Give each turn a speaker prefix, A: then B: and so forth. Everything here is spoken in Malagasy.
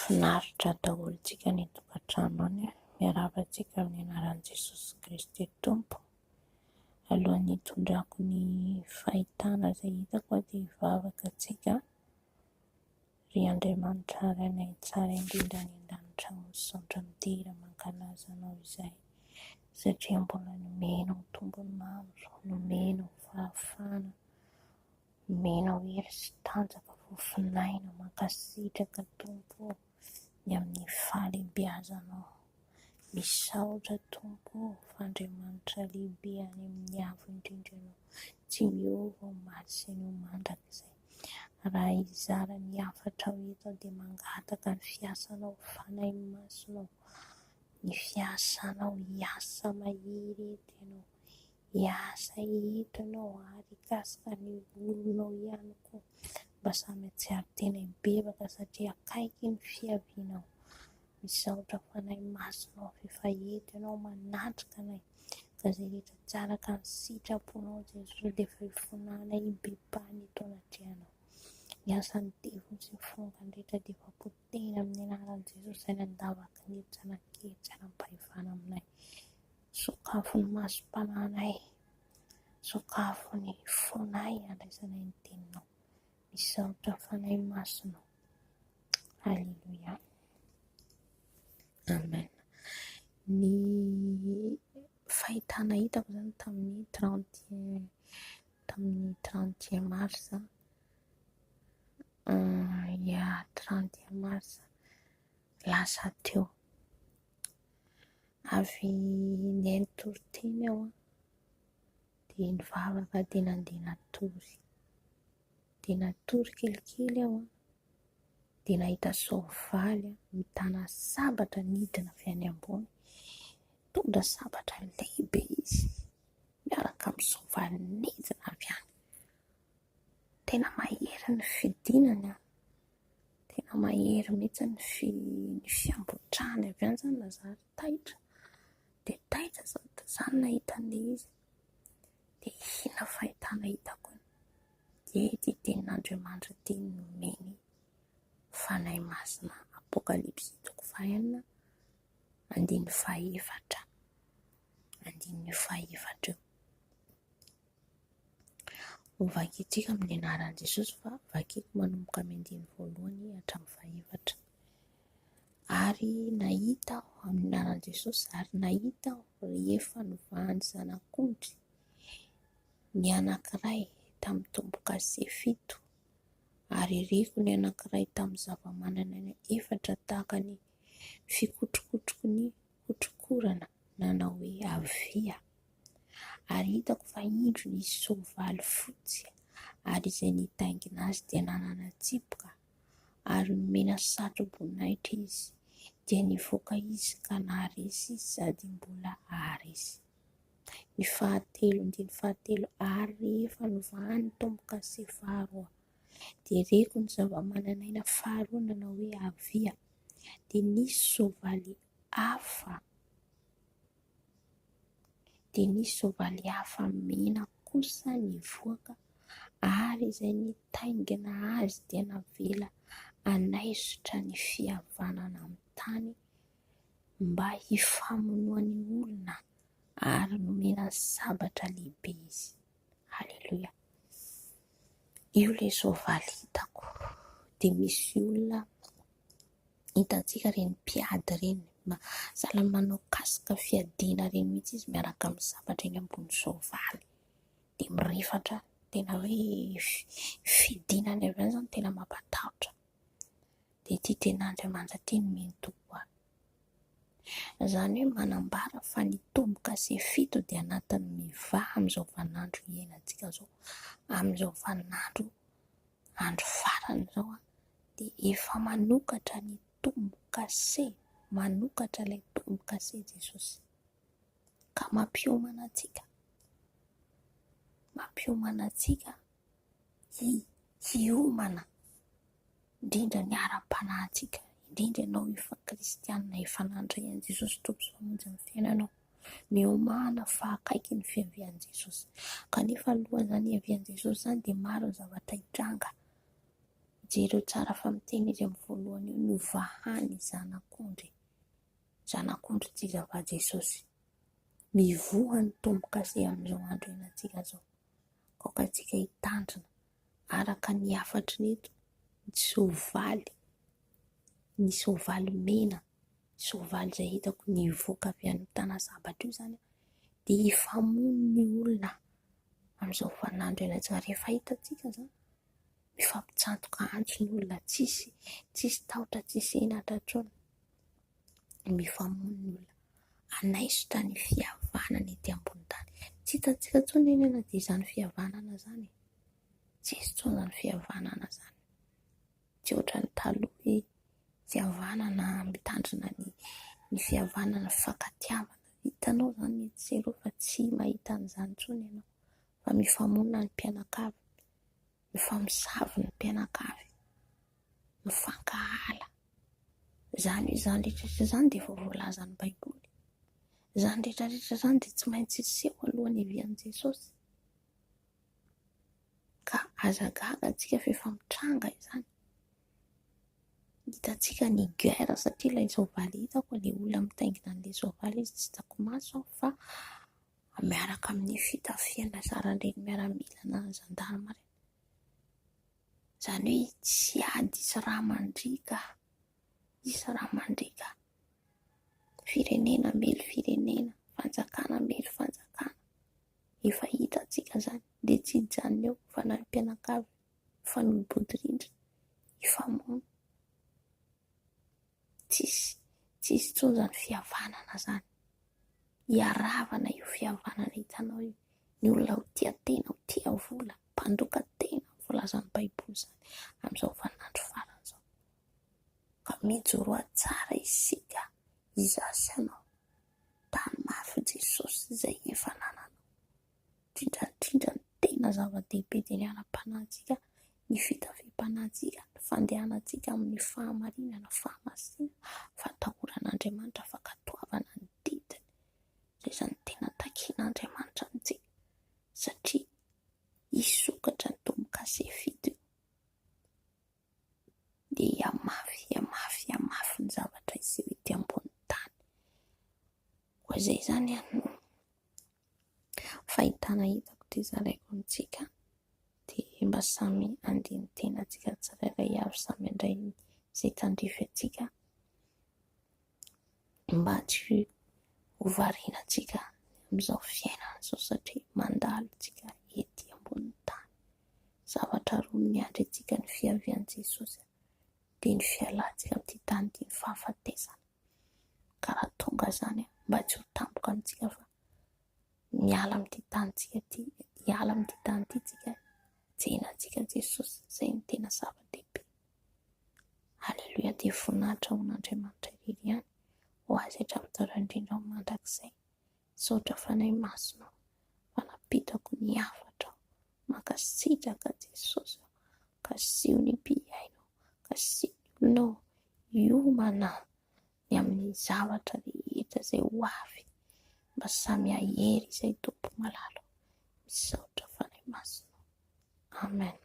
A: Finaritra daholo tsika any an-tokantrano any. Miarahaba antsika amin'ny anaran'i Jesosy Kristy Tompo. Alohan'ny hitondrako ny fahitana izay hitako dia hivavaka antsika. Ry Andriamanitra Rainay tsara indrindra any an-danitra, misaotra midera mankalaza Anao izahay satria mbola nomenao tombony maro, nomenao fahafahana. Omenao hery sy tanjaka fofonaina mankasitraka Tompo ô ny amin'ny fahalehibeazanao. Misaotra Tompo ô fa Andriamanitra lehibe any amin'ny avo indrindra Ianao, tsy miova omaly sy anio mandrakizay. Raha hizara ny hafatrao eto aho dia mangataka ny fiasanao Fanahy Masinao, ny fiasanao hiasa mahery eto Ianao. Hiasa eto ianao ary hikasika ny olonao ihany koa mba samy hahatsiaro tena hibebaka satria akaiky ny fiavianao. Misaotra Fanahy Masina fa efa eto ianao manatrika anay ka izay rehetra tsy araka ny sitraponao Jesosy dia efa hifonanay hibebahana eto anatrehanao. Ny asan'ny devoly sy ny fongany rehetra dia efa potehina amin'ny anaran'i Jesosy izay nandavaka ny hevitra anankery tsy hanam-pahefana aminay. Sokafo ny masom-panahinay, sokafo ny fonay handraisanay ny teninao. Misaotra Fanahy Masina. Alléluia. Amen. Ny fahitana hitako zany tamin'ny 31 tamin'ny 31 mars ya 31 mars lasa teo. Avy nihaino toriteny aho dia nivavaka dia nandeha natory. Dia natory kelikely aho dia nahita soavaly mitana sabatra nidina avy any ambony. Nitondra sabatra lehibe izy miaraka amin'ny soavaly nidina avy any. Tena mahery ny fidinany an! Tena mahery mihitsy ny fi- fiambotrahany avy any izany na zary taitra. Dia taitra izany, za nahita an'ilay izy. Dia inona fahitana hitako iny? Dia ity tenin'Andriamanitra ity no nomeny Fanahy Masina, Apokalypsy toko fahenina, andininy fahefatra. Andininy fahefatra io. Ho vakintsika amin'ny anaran'i Jesosy fa vakiko manomboka amin'ny andininy voalohany hatramin'ny fahefatra. Ary nahita aho amin'ny anaran'i Jesosy, ary nahita aho rehefa novahan'ny zanak'ondry ny anankiray tamin'ny tombo-kase fito, ary reko ny anankiray tamin'ny zava-manan'aina efatra tahaka ny fikotrokotroky ny kotrokorana nanao hoe, Avia! Ary hitako fa indro nisy soavaly fotsy, ary izay nitaingina azy dia nanana tsipika, ary nomena satroboninahitra izy. Dia nivoaka izy ka naharesy sady mbola haharesy. Ny fahatelo, andininy fahatelo, ary rehefa novahany ny tombo-kase faharoa, dia reko ny zava-manan'aina faharoa nanao hoe, Avia! Dia nisy soavaly hafa. Dia nisy soavaly hafa mena kosa nivoaka, ary izay nitaingina azy dia navela hanaisotra ny fihavanana amin'ny tany mba hifamonoan'ny olona, ary nomena sabatra lehibe izy. Haleloia! Io ilay soavaly hitako. Dia misy olona hitantsika ireny mpiady ireny, sahala ny manao casque fiadiana ireny mihitsy izy miaraka amin'ny sabatra eny ambony soavaly, dia mirefatra, tena hoe fidinany avy any izany tena mampatahotra. Dia ity tenin'Andriamanitra ity no nomeny Tompo ahy. Izany hoe manambara fa ny tombo-kase fito dia anatin'ny mivaha amin'izao vaninandro iainantsika izao, amin'izao vaninandro andro farany izao dia efa manokatra ny tombo-kase, manokatra ilay tombo-kase Jesosy ka mampiomana antsika, mampiomana antsika hiomana indrindra ny ara-panahintsika, indrindra ianao efa kristianina, efa nandray an'i Jesosy Tompo sy Mpamonjy amin'ny fiainanao. Miomàna fa akaiky ny fiavian'i Jesosy. Kanefa alohan'izany hiavian'i Jesosy izany dia maro ny zavatra hitranga. Jereo tsara fa miteny izy amin'ny voalohany eo, novahany zanak'ondry. Zanak'ondry tsy iza fa Jesosy. Mivoha ny tombo-kase amin'izao andro iainantsika izao. Aoka antsika hitandrina araka ny hafatry ny eto, ny soavaly, ny soavaly mena, soavaly izay hitako nivoaka avy any mitana sabatra io izany dia hifamono ny olona amin'izao vaninandro iainantsika. Rehefa hitantsika izany, mifampitsantoka antso ny olona, tsisy, tsisy tahotra, tsisy henatra intsony. Mifamono ny olona. Hanaisotra ny fihavanana ety ambony tany. Tsy hitantsika intsony anie na dia izany fihavanana izany e. Tsy hisy intsony izany fihavanana izany. Tsy ohatran'ny taloha hoe fihavanana, mitandrina ny ny fihavanana, fifankatiavana. Hitanao izany etsy sy eroa fa tsy mahita an'izany intsony ianao. Fa mifamono ny mpianakavy, mifamosavy ny mpianakavy, mifankahala. Izany hoe izany rehetra rehetra izany dia efa voalazan'ny Baiboly. Izany rehetra rehetra izany dia tsy maintsy hiseho alohan'ny hiavian'i Jesosy. Ka aza gaga antsika fa efa mitranga izany. Hitantsika ny guerre satria ilay soavaly hitako, ilay olona mitaingina an'ilay soavaly izy tsy hitako maso fa miaraka amin'ny fitafiana saran'ireny miaramila na zandarma ireny. Izany hoe tsy ady, tsy rà mandriaka, tsisy rà mandriaka. Firenena mely firenena, fanjakana mely fanjakana. Efa hitantsika izany, dia tsy hijanona eo fa na ny mpianakavy mifanolo-bodirindrina, hifamono. Tsisy, tsisy intsony izany fihavanana izany. Hiaravana io fihavanana hitanao io. Ny olona ho tia tena, ho tia vola, mpandoka tena, voalazan'ny Baiboly izany amin'izao vaninandro farany izao. Ka mijoroa tsara isika, izaho sy ianao. Tano mafy Jesosy izay efa anananao. Indrindra indrindra ny tena zava-dehibe dia ny ara-panahintsika, ny fitafiam-panahintsika, ny fandehanantsika amin'ny fahamarinana, fahamasinana, fatahoran'Andriamanitra, fankatoavana ny didiny. Izay izany tena takian'Andriamanitra amintsika satria hisokatra ny tombo-kase fito io. Dia hihamafy, hihamafy, hihamafy ny zavatra hiseho ety ambonin'ny tany. Koa izay izany no fahitana hitako dia zaraiko amintsika. Dia mba samy handini-tena antsika tsirairay avy, samy handray izay tandrify antsika mba tsy ho variana antsika amin'izao fiainana izao satria mandalo isika ety ambonin'ny tany. Zavatra roa no miandry antsika, ny fiavian'i Jesosy dia ny fialantsika amin'ity tany ity, ny fahafatesana. Ka raha tonga izany, mba tsy ho tampoka amintsika fa miala amin'ity tanintsika ity, hiala amin'ity tany ity tsika, hijery antsika Jesosy, izay no tena zava-dehibe. Aleloia, dia voninahitra ho an'Andriamanitra irery ihany, ho azy hatramin'ny taloha indrindra ho mandrakizay. Misaotra Fanahy Masina ô, fa nampitako ny hafatrao. Mankasitraka Jesosy ô, kasiho ny mpihaino, kasiho ny olonao hiomana ny amin'ny zavatra rehetra izay ho avy, mba samy hahery izay Tompo malala. Misaotra Fanahy Masina. Amen.